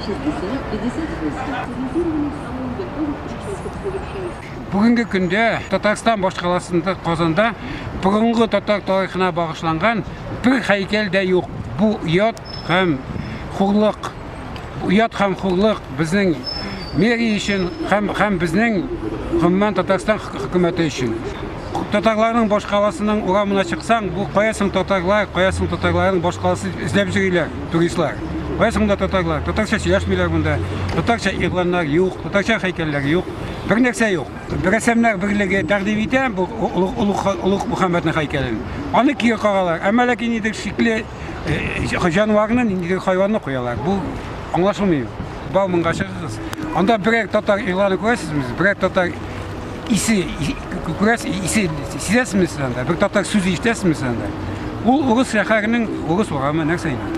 60 58. Бүгенге көндә Татарстан башкаласында Казанда борынгы татар тарихына багышланган бер һәйкәл дә юк. Бу оят һәм хурлык. Оят һәм хурлык безнең мэрия өчен һәм һәм безнең гомумән Татарстан хөкүмәте өчен. Татарларның башкаласының урамына чыксаң, бу кая соң татарлар, кая соң татарларның башкаласы дип эзләп йөриләр туристлар. Кая соң монда татарлар? Татарча сөйләшмиләр монда. Татарча игъланнар юк, татарча һәйкәлләр юк. Бер нәрсә юк. Рәссамнар берлеге тәкъдим итә бу Олуг Олуг Мөхәммәднең һәйкәлен. Аны кире кагалар. Әмма ләкин ниндидер шикле җанварны, ниндидер хайванны куялар. Бу аңлашылмый. Бауманга чыгыгыз. Анда берәр татар игъланы күрәсезме? Берәр татар исе күрәсез, исе сизәсезме сез анда? Бер татар сүзе ишетәсезме сез анда? Ул урыс шәһәренең урыс урамы нәрсә инде?